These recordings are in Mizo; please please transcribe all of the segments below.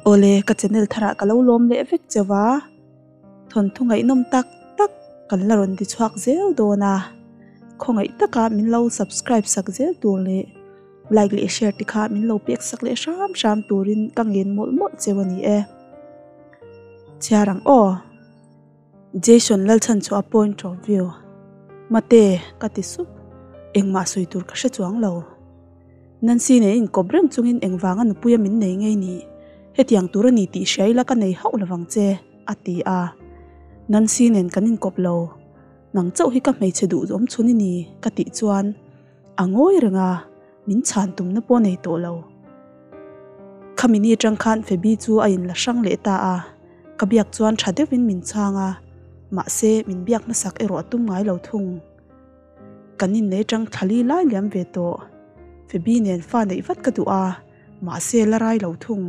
Awle, ka channel tharah ka lo lawm leh vek cheu a, thawnthu ngaihnawm tak tak kan la rawn ti chhuak zel dawn a, khawngaih taka min lo subscribe sak zel tur leh like leh share te kha min lo pek sak leh hram hram turin ka ngen mawlh mawlh cheu a ni e. Chhiar ang aw. Jason Lalchhanchhuah point of view. Mate, ka ti sup. Engmah sawi tur ka hre chuang lo. Nancy nen inkawp reng chungin engvanga nupuia min nei ngei ni? Hetiang tur a ni tih hria ila ka nei hauh lovang che, a ti a. Nancy nen kan inkawp lo. Nang chauh hi ka hmeichhe duh awm chhun i ni, ka tih chuan a ngawi reng a, min chhan tumna pawh nei tawh lo. Khami ni atang khan Fabi chu a inla hrang leh ta a. Ka biak chuan tha deuhin min chhang a, mahse min biak hmasak erawh a tum ngai lo thung. Kan innei tang thlali lai liam ve tawh. Fabi nen fa neih vat ka duh a, mahse la rai lo thung.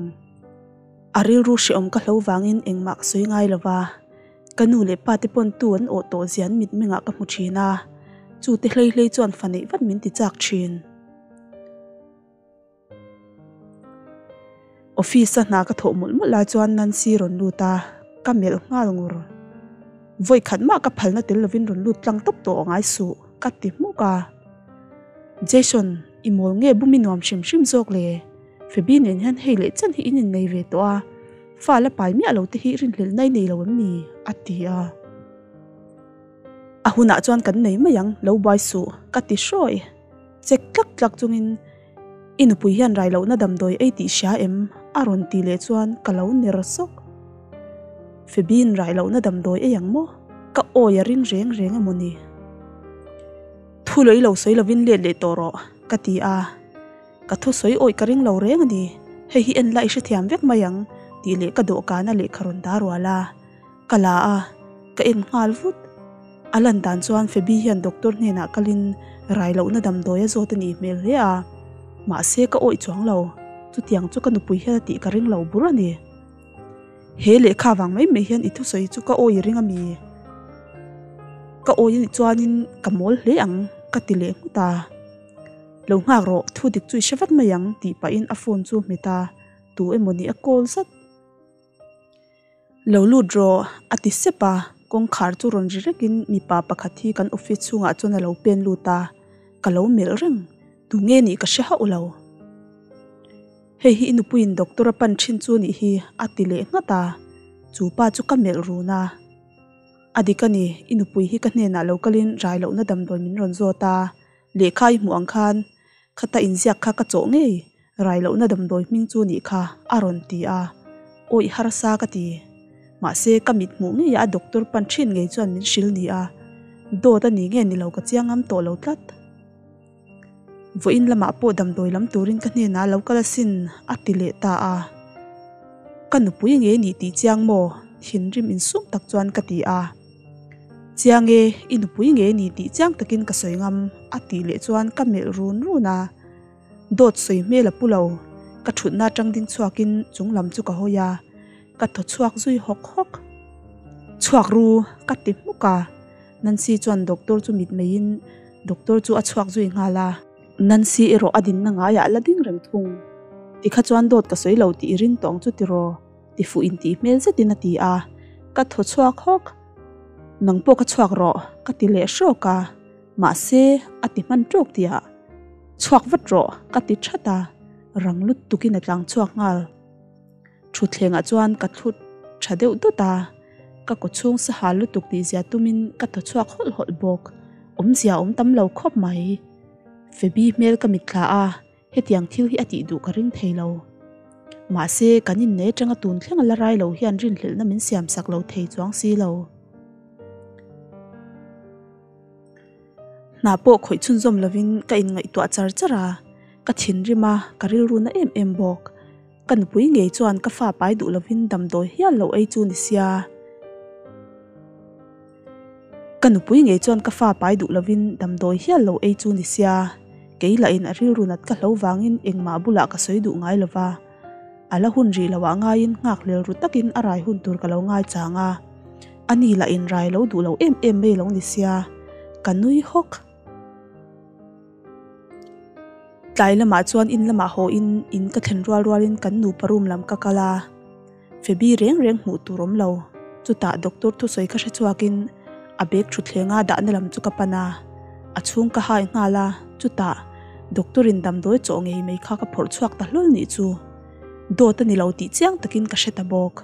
A rilru hrehawm ka hlo vangin engmah ka sawi ngai lo va, ka nu leh pa te pawn tu an awh tawh zian mitmengah ka hmu thin a, chu te hlei hlei chuan fa neih vat min ti chak thin. Office a hna ka thawh mawlh mawlh lai chuan Nancy rawn lut a, ka melh nghal ngur. Vawi khat mah ka phalna tel lovin rawn lut tlang tawp tawh ngai suh, ka ti hmuk a. Jason, i mawl nge bum i nuam hrim hrim zawk le? Fabi nen hian hei leh chen hi in innei ve tawh a, fa la pai miah lo te hi rinhlelh nai nei lo em ni? a ti a. A hunah chuan kan nei mai ang, lo buai suh, ka ti hrawi. Chek tlak tlak chungin, I nupui hian rai lohna damdawi ei tih hria em? a rawn ti leh chuan ka lo ner sawk. Fabi'n rai lohna damdawi ei ang maw? Ka awi a ring reng reng emaw ni? Thu lei lo sawi lovin let leh tawh rawh, ka ti a. Ka thusawi awih ka ring lo reng a ni. Hei hi en la i hrethiam vek mai ang, tih leh ka dawhkana lehkha rawn dah rual a. Ka la a, ka en nghal vut. A lan dan chuan Fabi hian doctor hnenah kalin rai lohna damdawi a zawt a nih hmel hle a, mahse ka awih chuang lo, chutiang chu ka nupui hian a tih ka ring lo bur a ni. He lehkha vang mai mai hian i thusawi chu ka awih ring a mi? Ka awih a nih chuanin ka mawl hle ang ka ti leh nghut a. Lo nghak rawh, thu dik chu i hre vat mai ang tih pahin a phone chu hmet a, tu emaw nih a call zat. Lo lut rawh, a ti sep a, kawngkhar chu rawn ri rekin mipa pakhat hi kan office chhungah chuan a lo pen lut a, ka lo melh reng, tu nge nih ka hre hauh lo. Hei hi i nupuiin doctor a pan thin chu nih hi, a ti leh nghat a, chu pa chu ka melh run a. A dik a ni, i nupui hi ka hnenah lo kalin rai lohna damdawi min rawn zawt a, lehkha i hmuh ang khan Khata inziak kha ka chawh ngei, rai lohna damdawi hming chu nih kha, a rawn ti a. Awih harsa ka ti. Mahse, ka mit hmuh ngeiah a doctor pan thin ngei chuan min hrilh ni a. Dawt a ni nge ni lo ka chiang ngam tawh lo tlat. Vawiin lamah pawh damdawi lam turin ka hnenah a lo kal asin, a ti leh ta a. Ka nupui ngei nih tih chiang maw? Thinrim insum tak chuan ka ti a. Chiang e, i nupui nge ni tih chiang takin ka sawi ngam, a tih leh chuan ka melh run run a. Dawt sawi hmel a pu lo, ka thutna atang ding chhuakin chung lam chu ka hawi a, ka thaw chhuak zui hawk hawk. Chhuak ru, ka ti hmuk a. Nancy chuan doctor chu mitmeiin doctor chu a chhuak zui nghal a. Nancy erawh a dinna ngaiah a la ding reng thung. Tikha chuan dawt ka sawi lo tih i ring tawh ang chu tiraw? Ti fuh intih hmel zetin a ti a, ka thaw chhuak hawk. Nang pawh ka chhuak rawh, ka ti leh hrawk a, mahse a ti hman tawk tihah Chhuak vat rawh, ka ti that a, rang lut tukin a tlang chhuak nghal. Thutthlengah chuan ka thlut tha deuh dawt a, ka kaw chhung sahal lutuk tih zia tumin ka thaw chhuak hawlh hawlh bawk. Awmzia awm tam lo khawp mai. Fabi hmel ka mitthla a. Hetiang thil hi a tih duh ka ring thei lo. Mahse, kan innei atanga tun thleng a la rai lo hian rinhlelhna min siam sak lo thei chuang si lo. Hna pawh khawih chhunzawm lovin ka inngaihtuah char char a, ka thinrim a, ka rilru na em em bawk. Ka nupui ngei chuan ka fa pai duh lovin damdawi hial lo ei chu ni sia. Ka nupui ngei chuan ka fa pai duh lovin damdawi hial lo ei chu ni sia, kei lahin a rilru nat ka hlo vangin engmah bulah ka sawi duh ngai lova. A la hun rih loah ngaiin nghakhlel ru takin a rai hun tur ka lo ngai chang a. Ani lahin rai lo duh lo em em mai lo ni sia, ka nui hawk. Tlai lamah chuan in lamah haw in in ka thlen rual rualin kan nupa room lam ka kal a. Fabi reng reng hmuh tur awm lo. Chutah doctor thusawi kha hre chhuakin a bag thutthleng a dahna lam chu ka pan a, a chhung ka hai nghal a, chutah doctor in damdawi chaw ngei mai kha ka phawrh chhuak ta hlawl nih chu. Dawt a ni lo tih chiang takin ka hre ta bawk.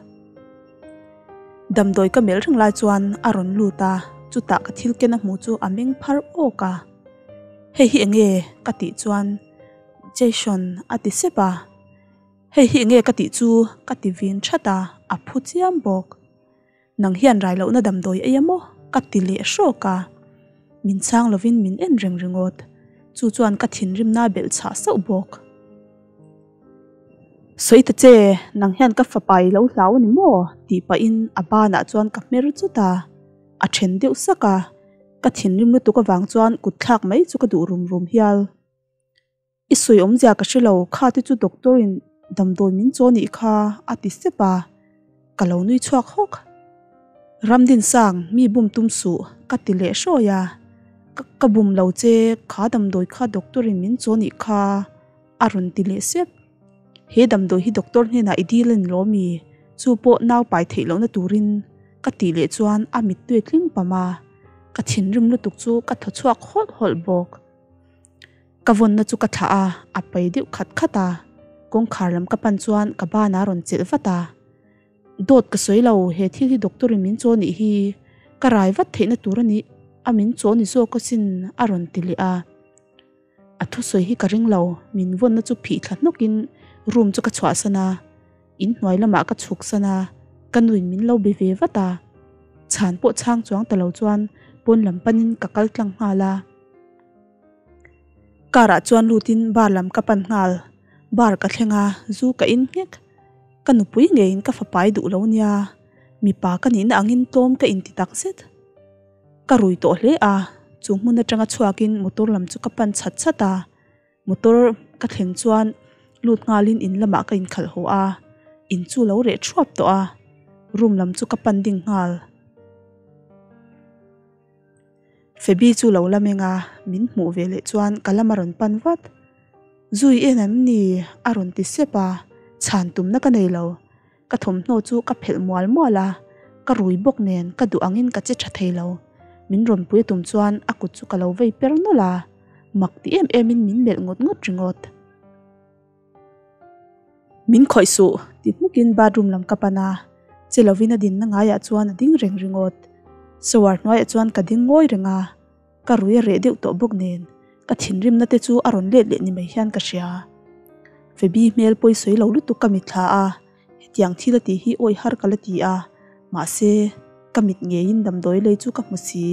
Damdawi ka melh reng lai chuan a rawn lut a, chutah ka thil ken a hmuh chu a meng phar awk a. Hei hi enge? ka tih chuan Jason a ti sep a. Hei hi enge ka tih chu ka ti vin that a, a phu chiam bawk. Nang hian rai lohna damdawi ei a maw? ka ti leh hrawk a. Min chhang lovin min en reng ringawt. Chu chuan ka thinrimna belh chhah sauh bawk. Sawi ta che, nang hian ka fapa i lo hlau a ni maw? tih pahin a banah chuan ka hmer chut a, a then deuh sak a. Ka thinrim lutuk avang chuan kut thlak mai chu ka duh rum rum hial. I sawi awmzia ka hre lo, kha te chu doctor in damdawi min chaw nih kha a ti sep a, ka lo nui chhuak hawk. Ramdinsang, mi bum tum suh ka ti leh hrawi a, ka ka bum lo che, kha damdawi kha doctor in min chaw nih kha a rawn ti leh sep. He damdawi hi doctor hnenah i dil a ni lo mi? Chu pawh nau pai theih lohna turin ka tih leh chuan a mittui a tling pam a, ka thinrim lutuk chu ka thaw chhuak hawlh hawlh bawk. Ka vawnna chu ka thlah a, a pai deuh khat khat a, kawngkhar lam ka pan chuan ka ban a rawn chelh vat a. Dawt ka sawi lo, he thil hi doctor in min chaw nih hi, ka rai vat theihna tur a nih a min chaw ni zawk asin a rawn ti leh a. A thusawi hi ka ring lo, min vawnna chu phih thla hnawkin room chu ka chhuahsan a. In hnuai lamah ka chhuk san a, ka nuin min lo be ve vat a. Chhan pawh chhang chuang ta lo chuan pawn lam panin ka kal tlang nghal a. Car ah chuan lutin bar lam ka pan nghal. Bar ka thleng a, zu ka in nghek. Ka nupui ngeiin ka fapai duh lo nia, mipa ka nihna angin tlawm ka inti tak zet. Ka rui tawh hle a, chu hmun atanga chhuakin motor lam chu ka pan chhat chhat a. Motor ka thlen chuan lut nghalin in lamah ka inkhalh haw a, in chu lo reh thuap tawh a, room lam chu ka pan ding nghal. Fabi chu lo la meng a, min hmuh ve leh chuan ka lam a rawn pan vat. Zui en em ni? a rawn ti sep a, chhan tumna ka nei lo. Ka thawmhnaw chu ka phelh mual mual a, ka rui bawk nen ka duh angin ka che tha thei lo. Min rawn pui tum chuan a kut chu ka lo vei per nawlh a, mak ti em emin min melh ngawt ngawt ringawt. Min khawih suh ti hmukin bathroom lam ka pan a, che lovin a dinna ngaiah chuan a ding reng ringawt. Shower hnuaiah chuan ka ding ngawi reng a, ka rui a reh deuh tawh bawk nen ka thinrimna te chu a rawn let leh ni mai hian ka hria. Fabi hmel pawi sawi lo lutuk ka mitthla a, hetiang thil a tih hi awi har ka la ti a, mahse ka mit ngeiin damdawi lei chu ka hmu si.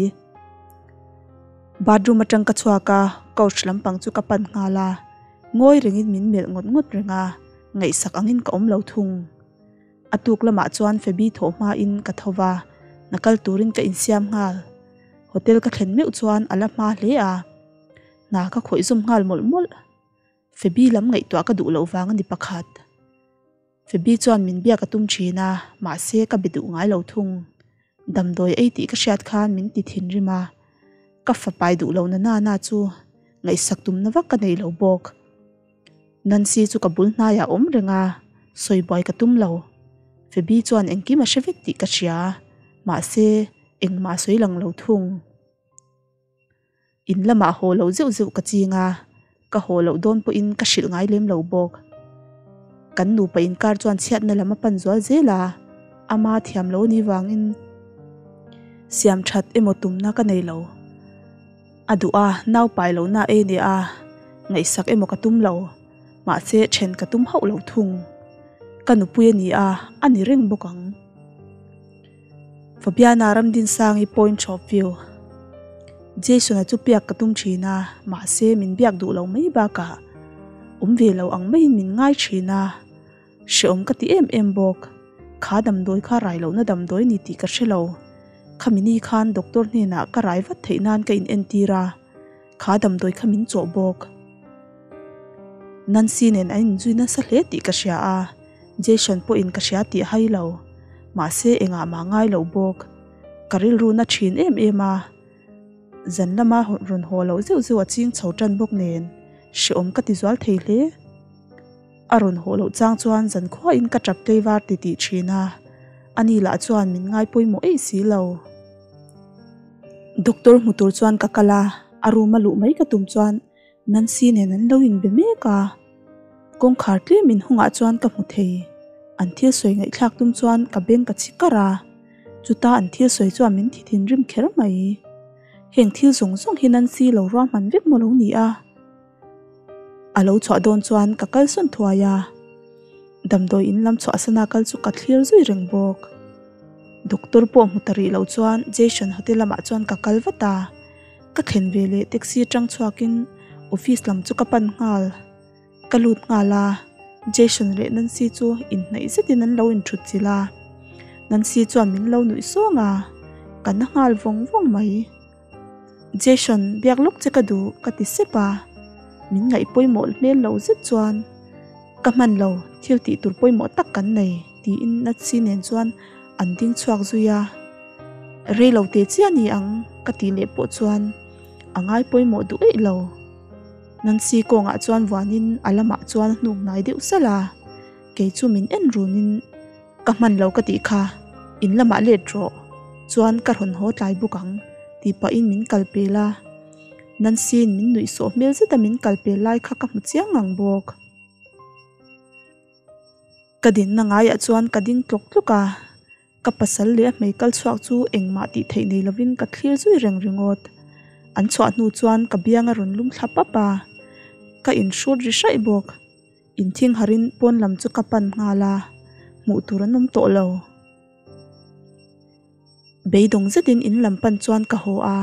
Bathroom atang ka chhuak a, couch lampang chu ka pan nghal a. Ngawi rengin min melh ngawt ngawt reng a, ngaihsak angin ka awm lo thung. A tuk lamah chuan Fabi thawh hmain ka tho va, hna kal turin ka insiam nghal. Hotel ka thlen meuh chuan a la hma hle a, hna ka khawih zawm nghal mawlh mawlh. Fabi lam ngaihtuah ka duh loh vang a ni pakhat. Fabi chuan min biak a tum thin a, mahse ka be duh ngai lo thung. Damdawi ei tih ka hriat khan min ti thinrim a, ka fapai duh lo na nana chu ngaihsak tumna vak ka nei lo bawk. Nancy chu ka bul hnaiah a awm reng a, sawi buai ka tum lo. Fabi chuan engkim a hre vek tih ka hria, mahse engmah a sawi lang lo thung. In lamah haw loh zeuh zeuh ka ching a, ka haw loh dawn pawhin ka hrilh ngai lem lo bawk. Kan nupa inkar chuan chhiatna lam a pan zual zel a, ama thiam lo ni vangin siam that emaw tumna ka nei lo. A duh a, nau pai lohna ei nia a, ngaihsak emaw ka tum lo, mahse then ka tum hauh lo thung. Ka nupui a ni a, a ni reng bawk ang. Fabiana Ramdinsangi point of view. Jason-a chu piak ka tum thin a, mahse min biak duh lo mai bakah awm ve lo ang maiin min ngai thin a, hrehawm ka ti em em bawk. Kha damdawi kha rai lohna damdawi ni tih ka hre lo. Khami ni khan doctor hnenah ka rai vat theih nan ka inentir a, kha damdawi kha min chawh bawk. Nancy nen an inzui nasa hle tih ka hria a, Jason pawhin ka hria tih a hai lo. Mahse engah mah ngai lo bawk. Ka rilru na thin em em a, zan lama rawn haw loh zeuh zeuh a ching chho tan bawk nen hrehawm ka ti zual thei hle. A rawn haw loh chang chuan zankhuain ka tap tleivar titih thin a, ani lah chuan min ngai pawimawh eih si lo. Doctor hmu tur chuan ka kal a, a room a luh mai ka tum chuan Nancy nen an lo inbe mek a, kawngkhar tlem inhungah chuan ka hmu thei. An thil sawi ngaihthlak tum chuan ka beng ka chhi kar a, chuta an thil sawi chuan min thi thinrim kher mai. Heng thil zawng zawng hi Nancy lo ruahman vek maw lo ni a? A lo chhuah dawn chuan ka kalsawn thuai a, damdawi in lam chhuahsana kal chu ka thlir zui reng bawk. Doctor pawh hmu ta rih lo chuan Jason hotel lamah chuan ka kal vat a. Ka thlen ve leh taxi atang chhuakin office lam chu ka pan nghal. Ka lut nghal a, Jason leh Nancy chu inhnaih zetin an lo inthut chilh a. Nancy chuan min lo nuih sawng a, ka na nghal vawng vawng mai. Jason, biak lawk che ka duh ka ti sep a, min ngaih pawimawh hmel lo zet chuan ka hman lo, thil tih tur pawimawh tak kan nei tiin Nancy nen chuan an ding chhuak zui a. Rei lo te chiah ni ang ka tih leh pawh chuan a ngai pawimawh duh eih lo. Nancy kawngah chuan vuanin a lamah chuan a hnuk hnai deuh salh a, kei chu min en runin ka hman lo ka tih kha in lamah let rawh chuan ka rawn haw tlai bawk ang tih pahin min kal pel a. Nancy-in min nuih sawh hmel zeta min kal pel lai kha ka hmu chiang ngang bawk. Ka dinna ngaiah chuan ka ding tlawk tlawk a, ka pasal leh a hmei kal chhuak chu engmah tih theih nei lovin ka thlir zui reng ringawt. An chhuah hnu chuan ka biang a rawn lum thla pap a, ka inhrut ri hraih bawk. Inthing harin pawn lam chu ka pan nghal a, hmuh tur an awm tawh lo. Beidawng zetin in lam pan chuan ka haw a,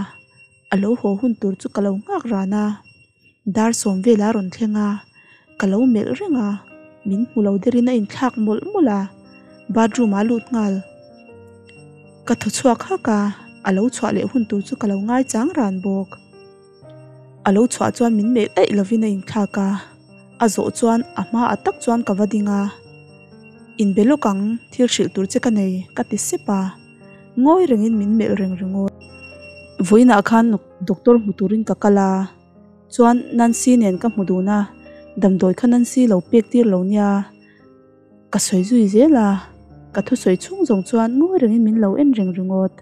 a lo haw hun tur chu ka lo nghak ran a. Dar sawm vel a rawn thleng a, ka lo melh reng a, min hmu lo derin a inthlak mawlh mawlh a, bathroom ah a lut nghal. Ka thaw chhuak hak a, a lo chhuah leh hun tur chu ka lo ngaichang ran bawk. A lo chhuah chuan min melh daih lovin a inthlak a, a zawh chuan a hma ah tak chuan ka va ding a, Inbe lawk ang, thil hrilh tur che ka nei, ka ti sep a. Ngawi rengin min melh reng ringawt. Vawiinah khan doctor hmu turin ka kal a, chuan Nancy nen ka hmu dun a, damdawi kha Nancy lo pek tir lo nia ka sawi zui zel a, ka thusawi chhung zawng chuan ngawi rengin min lo en reng ringawt.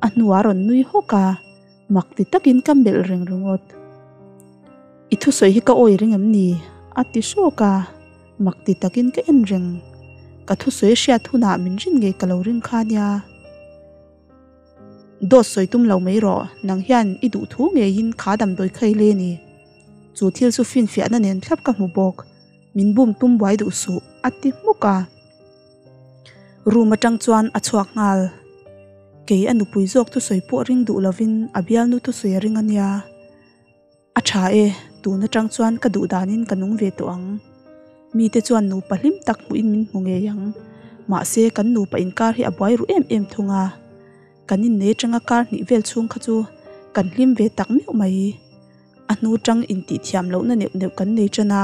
A hnuah a rawn nui hawk a, mak ti takin ka melh reng ringawt. I thusawi hi ka awi ring em ni? a ti hrawk a, mak ti takin ka en reng. Ka thusawi hriat hunah min rin ngei ka lo ring kha nia. Dawt sawi tum lo mai rawh, nang hian i duh thu ngeiin kha damdawi kha i le ni. Chu thil chu finfiahna nen thlap ka hmu bawk, min bum tum buai duh suh, a ti hmuk a. Room atang chuan a chhuak nghal. Kei a nupui zawk thusawi pawh ring duh lovin a bialnu thusawi a ring a nia. A tha e, tun atang chuan ka duh danin ka nung ve tawh ang. Mite chuan nupa hlim tak hmuhin min hmu ngei ang. Mahse kan nupa inkar hi a buai ru em em thung a. Kan innei atanga kar hnih vel chhung kha chu kan hlim ve tak meuh mai. A hnu tang intih thiam lohna neuh neuh kan nei tan a.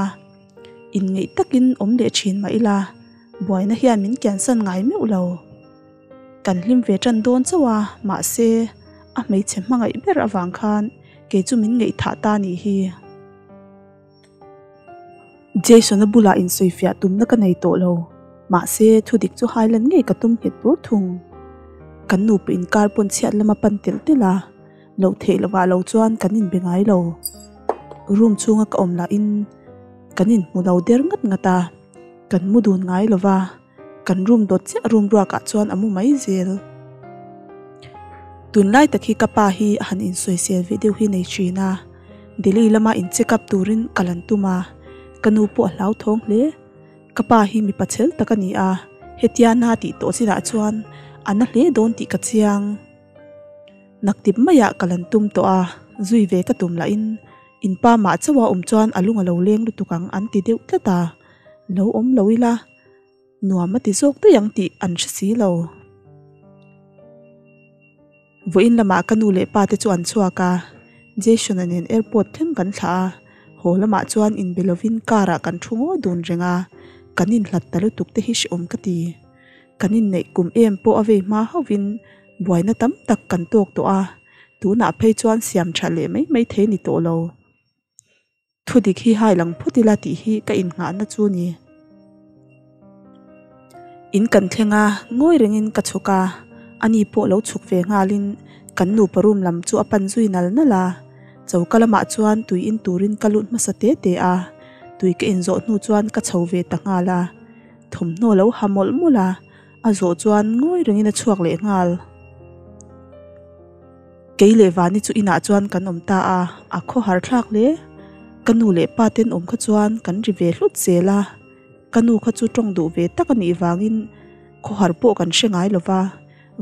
Inngeih takin awm leh thin mah ila, buaina hian min kiansan ngai meuh lo. Kan hlim ve tan dawn chauh a, mahse a hmeichhe hmangaih ber avang khan kei chu min ngaihthah ta nih hi. Jason-a bulah insawifiah tumna ka nei tawh lo, mahse thudik chu hailan ngei ka tum nghet bur thung. Kan nupa inkar pawn chhiat lama pan telh telh a, loh theih lovah lo chuan kan inbe ngai lo. Room chhunga ka awm lahin kan inhmu lo der ngat ngat a, kan mu dun ngai lova. Kan room dawt chiah room ruakah chuan a mu mai zel. Tunlai tak hi ka pa hi a han insawisel ve deuh hi nei thin a, Delhi lama in check up turin ka lan tum a, ka nu pawh a hlauthawng hle. Ka pa hi mipa chhel tak a ni a, hetia na tih tawh chinah chuan a na hle dawn tih ka chiang. Naktip maiah ka lan tum tawh a, zui ve ka tum lahin in pa mah chauha awm chuan a lung a lo leng lutuk ang an ti deuh tlat a, lo awm lo ila. Nuam a ti zawk daih ang tih an hre si lo. Vawiin lamah ka nu leh pa te chu an chhuak a, Jason-a nen airport thleng kan thlah a, haw lamah chuan inbe lovin car ah kan thu ngawi dun reng a, kan inhlat ta lutuk te hi hrehawm ka ti. Kan inneih kum em pawh a vei hma hauhin buaina tam tak kan tawk tawh a, tunah phei chuan siam tha leh mai mai thei ni tawh lo. Thudik hi hai lang phawt ila tih hi ka innghahna chu ni. In kan thleng a, ngawi rengin ka chhuk a, ani pawh lo chhuk ve nghalin kan nupa room lam chu a pan zui nal nal a. Choka lamah chuan tui in turin ka lut hmasa te te a, tui ka inzawh hnu chuan ka chho ve ta nghal a. Thawmhnaw lo ha mawlh mawlh a, a zawh chuan ngawi rengin a chhuak leh nghal. Kei leh Vani chu inah chuan kan awm ta a, a khawhar thlak hle. Ka nu leh pa ten awm kha chuan kan ri ve hlut zel a, ka nu kha chu tawng duh ve tak a nih vangin khawhar pawh kan hre ngai lo va,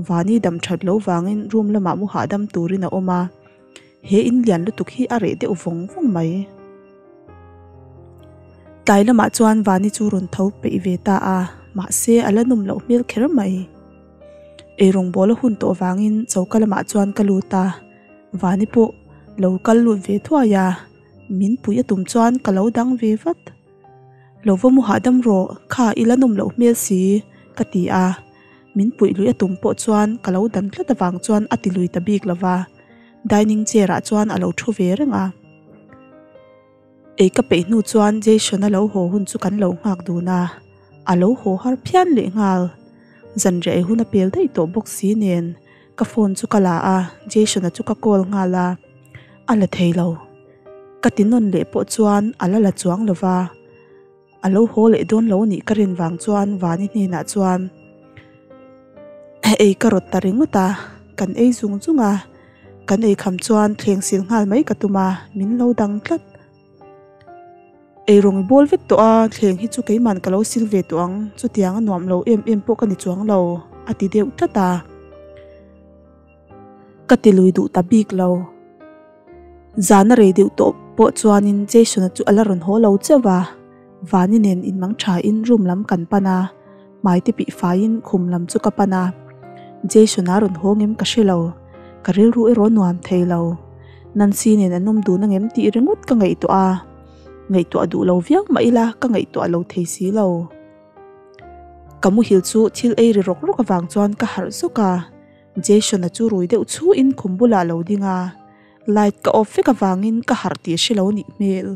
Vani dam that lo vangin room lamah mu hahdam turin a awm a, he in lian lutuk hi a reh deuh vawng vawng mai. Tlai lamah chuan Vani chu rawn tho peih ve ta a, mahse a la nawm loh hmel kher mai. Eirawngbawl a hun tawh vangin choka lamah chuan ka lut a, Vani pawh lo kal lut ve thuai a, min pui a tum chuan ka lo dang ve vat. Lo va mu hahdam rawh, kha i la nawm loh hmel si, ka ti a, min puih lui a tum pawh chuan ka lo dan tlat avang chuan a ti lui ta bik lo va, dining chair ah chuan a lo thu ve reng a. Ei ka peih hnu chuan Jason-a lo haw hun chu kan lo nghak dun a, a lo haw har phian leh nghal. Zanriah ei hun a pel daih tawh bawk si nen ka phone chu ka la a, Jason-a chu ka call nghal a, a la thei lo. Ka ti nawn leh pawh chuan a la la chuang lo va, a lo haw leh dawn lo nih ka rin vang chuan Vani hnenah chuan ei ka rawt ta ringawt a, kan ei zung zung a, kan ei kham chuan thleng sil nghal mai ka tum a, min lo dang tlat. Ei rawng i bawl vek tawh a, thleng hi chu keiman ka lo sil ve tawh ang, chutiang a nuam lo em em pawh ka ni chuang lo, a ti deuh tlat a. Ka ti lui duh ta bik lo. Zan a rei deuh tawh pawh chuanin Jason-a chu a la rawn haw lo chauh a, Vani nen inmang thain room lam kan pan a, hmai te pih faiin khum lam chu ka pan a. Jason-a rawn haw ngem ka hre lo, ka rilru erawh nuam thei lo. Nancy nen an awm dun angem tih ringawt ka ngaihtuah a, ngaihtuah duh lo viau mah ila ka ngaihtuah lo thei si lo. Ka muhil chu thil ei ri rawk rawk avang chuan ka harh zawk a, Jason-a chu rui deuh chhuin khum bulah a lo ding a, light ka off vek avangin ka harh tih hre lo nih hmel.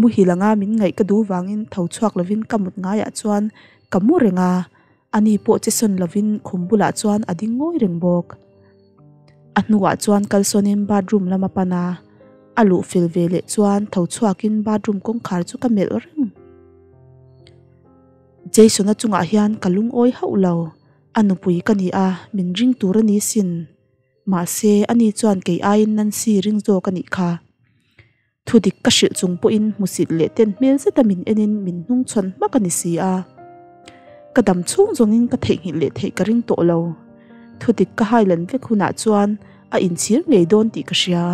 Muhil anga min ngaih ka duh vangin tho chhuak lovin ka mut ngaiah chuan ka mu reng a, ani pawh che sawn lovin khum bulah chuan a ding ngawi reng bawk. A hnuah chuan kalsawnin bathroom lam a pan a, a luh fel ve leh chuan tho chhuakin bathroom kawngkhar chu ka melh reng. Jason-a chungah hian ka lungawi hauh lo, a nupui ka ni a, min ring tur a ni sin. Mahse, ani chuan kei aiin Nancy ring zawk a nih kha. Thudik ka hrilh chung pawhin hmusit leh ten hmel zeta min enin min hnungchhawn hmak a ni si a. Ka dam chhung zawngin ka theihnghilh leh theih ka ring tawh lo. Thudik ka hailan vek hunah chuan a inchhir ngei dawn tih ka hria.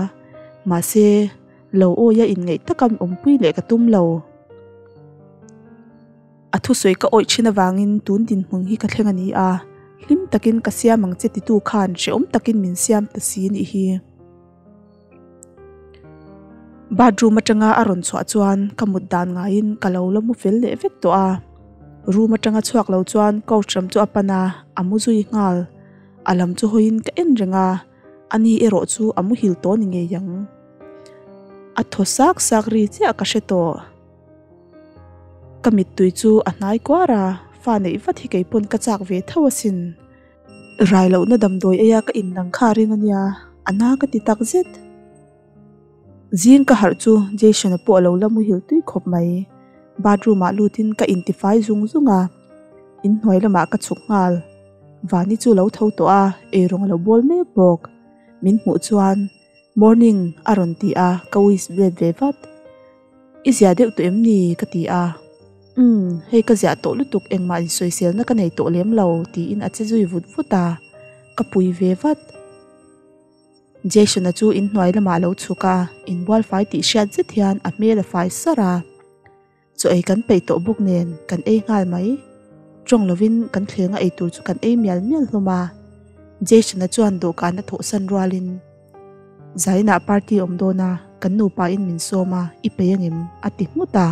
Mahse, Lo awia inngaih taka awmpui leh ka tum lo. A thusawi ka awih thin avangin tun dinhmun hi ka thleng a ni a, hlim takin ka siam ang che titu khan hrehawm takin min siam ta si nih hi. Bathroom atanga a rawn chhuah chuan ka mut dan ngaiin ka lo la mu fel leh vek tawh a. Room atanga chhuak lo chuan couch lam chu a pan a, a mu zui nghal. A lam chu hawiin ka en reng a, ani erawh chu a muhil tawh ni ngei ang. A thaw sak sak ri chiah ka hre tawh. Ka mittui chu a hnai kuar a, fa neih vat hi keipawn ka chak ve tho asin. Rai lohna damdawi eia ka indang kha ring ania, a na ka ti tak zet. Zing ka harh chu Jason-a pawh a lo la muhil tui khawp mai. Bathroom ah lutin ka intifai zung zung a, inhnuai lamah ka chhuk nghal. Vani chu lo tho tawh a, eirawng a lo bawl mek bawk. Min hmuh chuan Morning a rawn ti a, ka wish let ve vat. I ziah deuh tawh em ni? ka ti a. Umm, hei ka ziah tawh lutuk engmah insawiselna ka nei tawh lem lo tiin a che zui vut vut a, ka pui ve vat. Jason-a chu inhnuai lamah a lo chhuk a, inbual fai tih hriat zet hian a hmel a fai sar a. Chaw ei kan peih tawh bawk nen kan ei nghal mai. Tawng lovin kan thlenga ei tur chu kan ei mial mial hlawm a. Jason-a chuan dawhkan a thawhsan rualin, Zainah party awm dawn a, kan nupain min sawm a, i peih angem? a ti nghut a.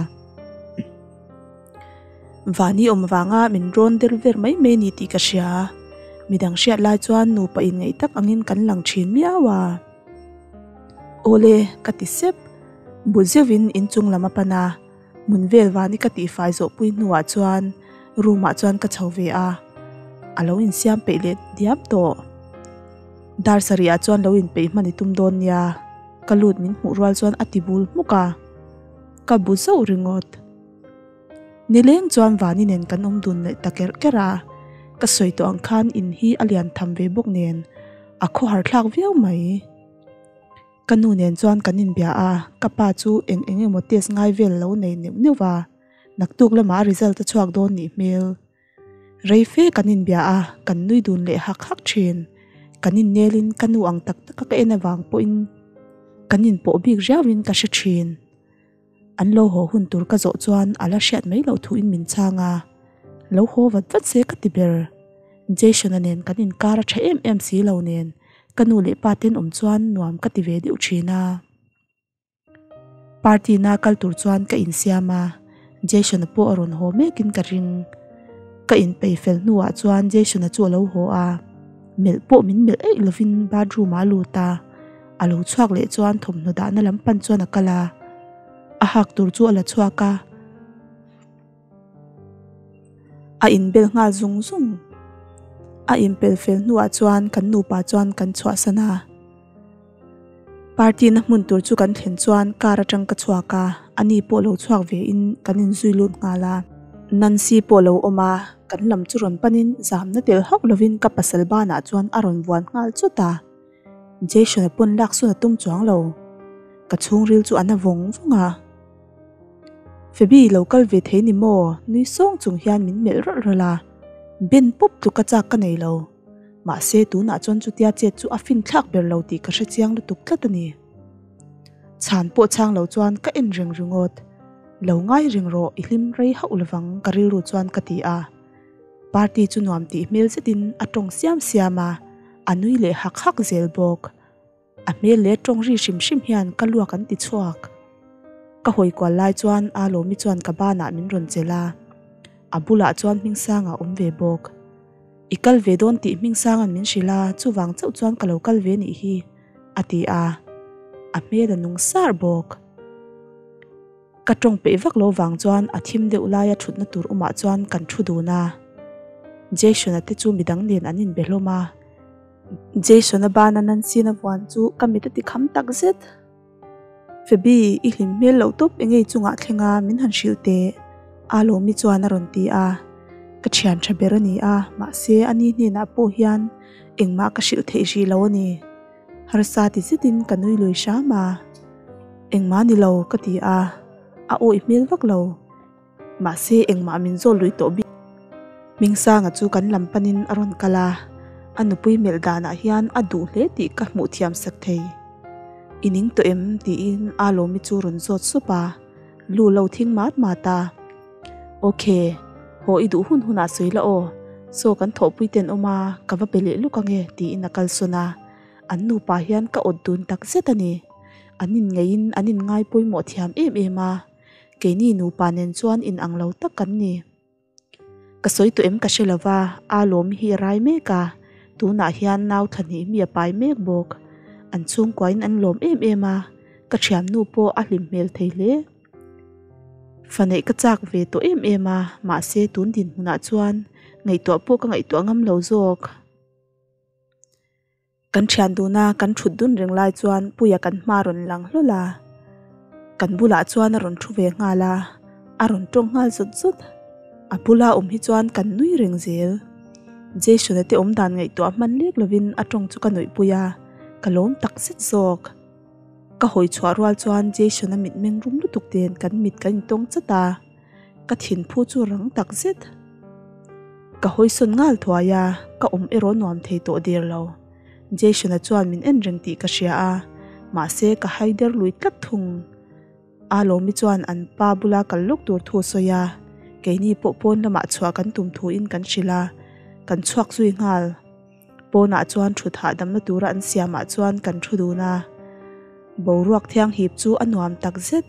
Vani awm vanga min rawn der ver mai mai ni tih ka hria. Midang hriat lai chuan nupa inngaih tak angin kan lang thin miau a. Awle, ka ti sep. Bu zeuhin inchung lam a pan a, hmun vel vani ka tihfai zawh pui hnuah chuan room ah chuan ka chho ve a, a lo insiam peih leh diam tawh. Dar sarih ah chuan lo inpeih hman i tum dawn nia, ka lut min hmuh rual chuan a ti bul hmuk a, ka bu zauh ringawt. Nileng chuan Vani nen kan awm dun leh ta kerh kerh a, ka sawi tawh ang khan in hi a lian tham ve bawk nen a khawhar thlak viau mai. Ka nu nen chuan kan inbia a, ka pa chu eng eng emaw test ngai vel lo nei neuh neuh va, naktuk lamah a result a chhuak dawn nih hmel. Rei fe kan inbia a, kan nui dun leh hak hak thin. Kan innelin ka nu ang tak taka ka en avang pawhin kan inpawh bik riauin ka hre thin. An lo haw hun tur ka zawh chuan a la hriat mai loh thuin min chhang a, lo haw vat vat se ka ti ber. Jason-a nen kan inkar a tha em em si lo nen ka nu leh pa ten awm chuan nuam ka ti ve deuh thin a. Party na kal tur chuan ka insiam a, Jason-a pawh a rawn haw mekin ka ring. Ka inpeih fel hnuah chuan Jason-a chu a lo haw a, melh pawh min melh eih lovin bathroom-ah a lut a. A lo chhuak leh chuan thawmhnaw dahna lam pan chuan a kal a, a hak tur chu a la chhuak a, a inbel nghal zung zung. A inpel fel hnuah chuan kan nupa chuan kan chhuahsan a. Party na hmun tur chu kan thlen chuan car atang ka chhuak a, ani pawh lo chhuak ve in kan inzui lut nghal a. Nancy pawh lo awm a, kan lam chu rawn panin zamna tel hauh lovin ka pasal banah chuan a rawn vuan nghal chawt a. Jason-a pawn lak sawn a tum chuang lo. Ka chhungril chu a na vawng vawng a. Fabi lo kal ve thei ni maw? Nui sawng chung hian min melh rawlh rawlh a. Ben pawp tluka chak ka nei lo. Mahse tunah chuan chutia chet chu a fin thlak ber lo tih ka hre chiang lutuk tlat a ni. Chhan pawh chhang lo chuan ka en reng ringawt. Lo ngai reng rawh i hlim rei hauh lovang ka rilru chuan ka ti a. Party chu nuam tih hmel zetin a tawng siam siam a, a nui leh hak hak zel bawk. A hmel leh tawng ri hrim hrim hian ka luak an ti chhuak. Ka hawi kual lai chuan A Lawmi chuan ka banah min rawn chelh a, a bulah chuan Hmingsanga a awm ve bawk. I kal ve dawn tih Hmingsanga'n min hrilh a, chuvang chauh chuan ka lo kal ve nih hi, a ti a, a hmel a nung sar bawk. Ka tawng peih vak lo vang chuan a thim deuh laia thutna tur awmah chuan kan thu dun a. Jason-a te chu midang nen an inbe hlawm a. Jason-a bana Nancy-na vuan chu ka mit a ti kham tak zet. Fabi, i hlim hmel loh tawp eng ei chungah thleng a min han hrilh teh, A Lawmi chuan a rawn ti a. Ka thian tha ber a ni a, mahse ani hnenah pawh hian engmah ka hrilh theih rih lo a ni. Harsa ti zetin ka nui lui hram a, Engmah ni lo ka ti a, a awih hmel vak lo. Mahse engmah min zawl lui tawh bik. Hmingsanga chu kan lam panin a rawn kal a, a nupui melh danah hian a duh hle tih ka hmuh thiam sak thei. I ning tawh em? tiin A Lawmi chu rawn zawt sup a, lu lo thing mat mat a. Ok, haw i duh hun hunah sawi la aw, saw kan thawhpui ten awm a, ka va pe leh luk ange tiin a kalsawn a, an nupa hian ka awt dun tak zet a ni. An inngeihin an inngai pawimawh thiam em em a, keini nupa nen chuan inang lo tak kan ni. Ka sawi tawh em ka hre lo va, a lawm hi a rai mek a, tunah hian nau thla hnih mi a pai mek bawk. An chhungkuain an lawm em em a, ka thiannu pawh a hlim hmel thei hle. Fa neih ka chak ve tawh em em a, mahse tun dinhmunah chuan ngaihtuah pawh ka ngaihtuah ngam lo zawk. Kan thian duna kan thut dun reng lai chuan Puia kan hma rawn lang hlawl a, kan bulah chuan a rawn thu ve nghal a, a rawn tawng nghal zawt zawt. A bula awm hi chuan kan nui reng zel. Jason-a te awm dan ngaihtuah hman lek lovin a tawng chu ka nuihpui a, ka lawm tak zet zawk. Ka hawi chhuah rual chuan Jason-a mitmeng rum lutuk nen kan mit kan intawng chat a. Ka thinphu chu rang tak zet. Ka hawisawn nghal thuai a, ka awm erawh nuam thei tawh der lo. Jason-a chuan min en reng tih ka hria a, mahse ka haider lui tlat thung. A Lawmi chuan an pa bula kal lawk tur thu a sawi a, keini pawh pawn lamah chhuah kan tum thuin kan hrilh a, kan chhuak zui nghal. Pawnah chuan thut hahdamna tura an siamah chuan kan thu dun a, boruak thianghip chu a nuam tak zet.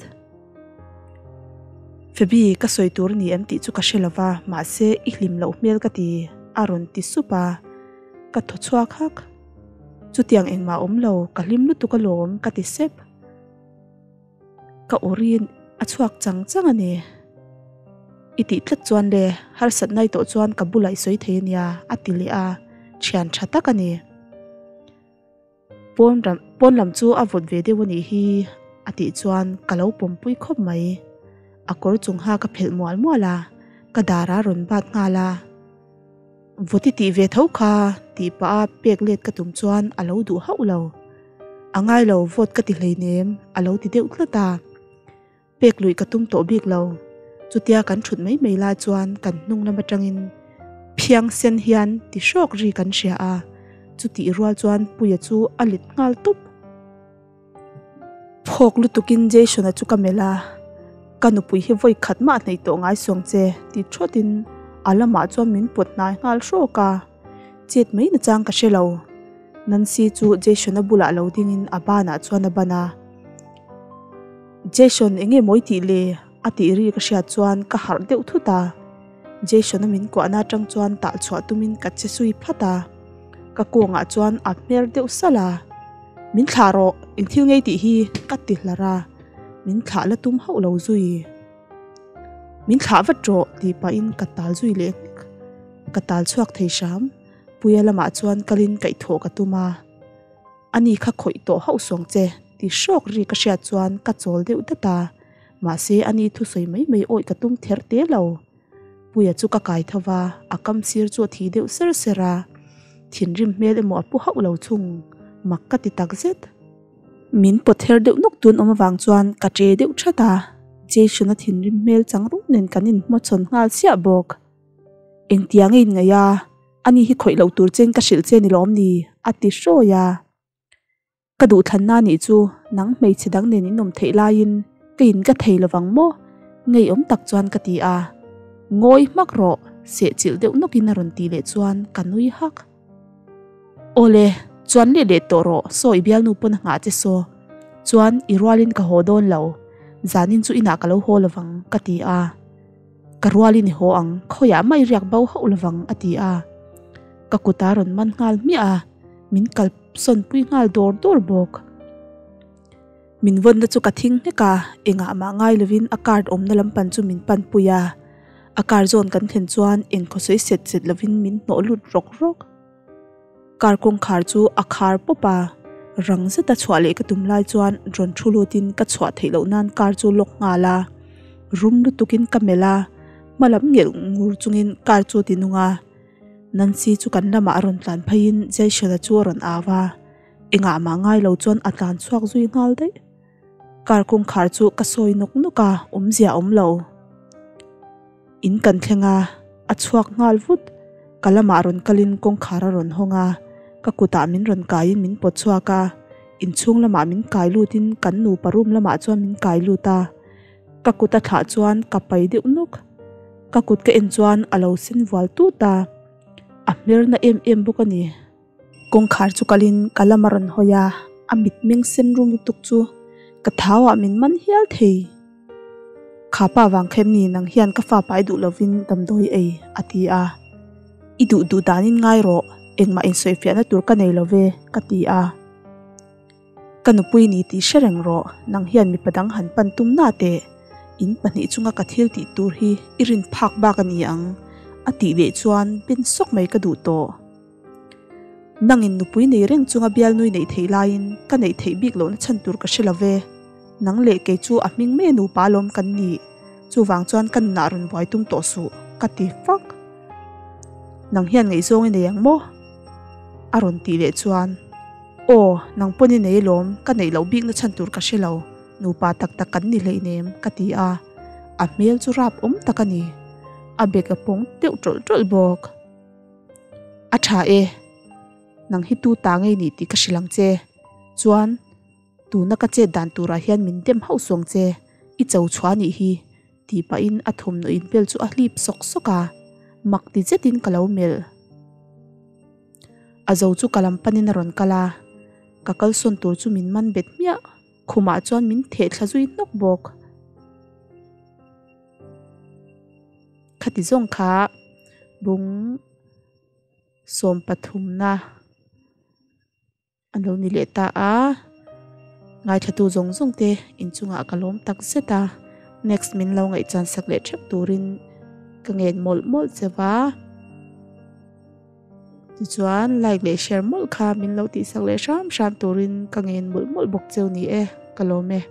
Fabi, ka sawi tur a ni em tih chu ka hre lo va, mahse i hlim loh hmel ka ti, a rawn ti sup a, ka thaw chhuak hak. Chutiang engmah awm lo, ka hlim lutuk alawm, ka ti sep. Ka awri a chhuak chang chang a ni. I tih tlat chuan le, harsat nai tawh chuan ka bulah i sawi thei a nia, a ti leh a, thian tha tak a ni. Pawn ram pawn lam chu a vawt ve deuh a nih hi, a tih chuan ka lo pawmpui khawp mai. A kawr chung ha ka phelh mual mual a, ka dar a rawn bat nghal a. Vawt i tih ve tho kha, tih pah a pek let ka tum chuan a lo duh hauh lo. A ngai lo vawt ka ti hleinem, a lo ti deuh tlat a. Pek luih ka tum tawh bik lo. Chutia kan thut mai mai lai chuan kan hnung lam atangin phiang sen hian ti hrawk ri kan hria a, chutih rual chuan Puia chu a let nghal tup. Phawk lutukin Jason-a chu ka melh a, Ka nupui hi vawi khat mah hnaih tawh ngai suang che ti thawtin a lamah chuan min pawt hnai nghal hrawk a. Chet mai nachang ka hre lo. Nancy chu Jason-a bulah lo dingin a banah chuan a ban a. Jason enge mawi tih le? a tih ri ka hriat chuan ka harh deuh thut a. Jason-a min kuahna atang chuan tah chhuah tumin ka che zui phat a. Ka kawngah chuan a hmer deuh salh a. Min thlah rawh, eng thil ngei tih hi ka ti hlar a, min thlah la tum hauh lo zui. Min thlah vat rawh tih pahin ka tal zui leh nghek. Ka tal chhuak thei hram, Puia lamah chuan kalin kaihthawh ka tum a. Ani kha khawih tawh hauh suang che ti hrawk ri ka hriat chuan ka chawl deuh dat a, mahse ani thusawi mai mai awih ka tum ther te lo. Puia chu ka kai tho va, a kam sir chu a thi deuh ser ser a, thinrim hmel emaw a pu hauh lo thung, mak ka ti tak zet. Min pawt her deuh nawk tun awm avang chuan ka che deuh that a, Jason-a thinrim hmel chang rup nen kan inhmawchhawn nghal chiah bawk. Engtiang a inngaih a, ani hi khawih loh tur chen ka hrilh che ni lawm ni? a ti hrawi a. Ka duhthlanna nih chu nang hmeichhe dang nen in awm theih laiin ka in ka thei lovang maw? Ngeiawm tak chuan ka ti a. Ngawi hmak rawh, sehchilh deuh nawkin a rawn tih leh chuan ka nui hak. Awle, chuan leh leh tawh rawh, saw i bialnu pawn a nghah che saw. Chuan i rualin ka haw dawn lo, zanin chu inah ka lo haw lovang ka ti a. Ka rualin i haw ang, khawiah mah i riak bo hauh lovang a ti a. Ka kut a rawn man nghal hmiah a, min kal sawn pui nghal dawr dawr bawk. Min vawnna chu ka thing nghek a, engah mah ngai lovin a card awmna lam pan chu min pan pui a. A car zawn kan thlen chuan engkhaw sawi set set lovin min hnawh lut rawk rawk. Car kawngkhar chu a khar pawp a, rang zeta chhuah leh ka tum lai chuan rawn thu lutin ka chhuah theih loh nan car chu lock nghal a, rum lutukin ka melh a, hma lam ngelh ngur chungin car chu a ti nung a. Nancy chu kan lamah a rawn tlan pheiin Jason-a chu a rawn au a, engah mah ngai lo chuan a tlan chhuak zui nghal daih. Car kawngkhar chu ka sawi nawk nawk a, awmzia a awm lo. In kan thleng a, a chhuak nghal vut. Ka lamah rawn kalin kawngkhar a rawn hawng a, ka kutah min rawn kaiin min pawt chhuak a, inchhung lamah min kai lutin kan nupa room lamah chuan min kai lut a. Ka kut a thlah chuan ka pai deuh nawk. Ka kut ka en chuan a lo sen vual tut a, a hmerna em em bawk a ni. Kawngkhar chu kalin ka lam a rawn hawi a, a mitmeng sen rum lutuk chu ka thau ah min man hial thei. Kha pa vang khem ni nang hian ka fa pai duh lovin damdawi ei a ti a. I duh duh danin ngai rawh, engmah insawifiahna tur ka nei lo ve ka ti a. Ka nupui ni tih hre reng rawh, nang hian mipa dang han pan tum na teh, in pahnih chunga ka thil tih tur hi i rin phak bak a ni ang a tih leh chuan ben sawk mai ka duh tawh. Nangin nupui nei reng chunga bialnui neih theih laiin ka neih theih bik lohna chhan tur ka hre lo ve. Nang leh kei chu a hming mai a nupa alawm kan nih. Chuvang chuan ka nunah rawn buai tum tawh suh, ka ti fak. Nang hian ngaihzawng i nei ang maw? A rawn tih leh chuan, Aw, nang pawn i nei alawm, ka neih loh bikna chhan tur ka hre lo, nupa tak tak kan ni hleinem, ka ti a. A hmel chu rap awm tak a ni. A bek a pawng deuh tawlh tawlh bawk. A tha e, nang hi tu ta ngei nih tih ka hrilh ang che. Chuan, tuna ka chet dan turah hian min dem hauh suang che, i cho chhuah nih hi, tih pahin a thawmhnaw inbel chu a hlip sawk sawk a, mak ti zetin ka lo melh. A zo chu ka lam panin a rawn kal a, ka kalsawn tur chu min man bet hmiah, khumah chuan min theh thla zui hnawk bawk. Khati zawng kha bung sawm pathumna a lo ni leh ta a. Ngaithlatu zawng zawng te inchungah ka lawm tak zet a, next min lo ngaihchan sak leh theuh turin ka ngen mawlh mawlh che va. Tichuan like leh share mawlh kha min lo tihsak leh hram hram turin ka ngen mawlh mawlh bawk cheu ni e, ka lawm e.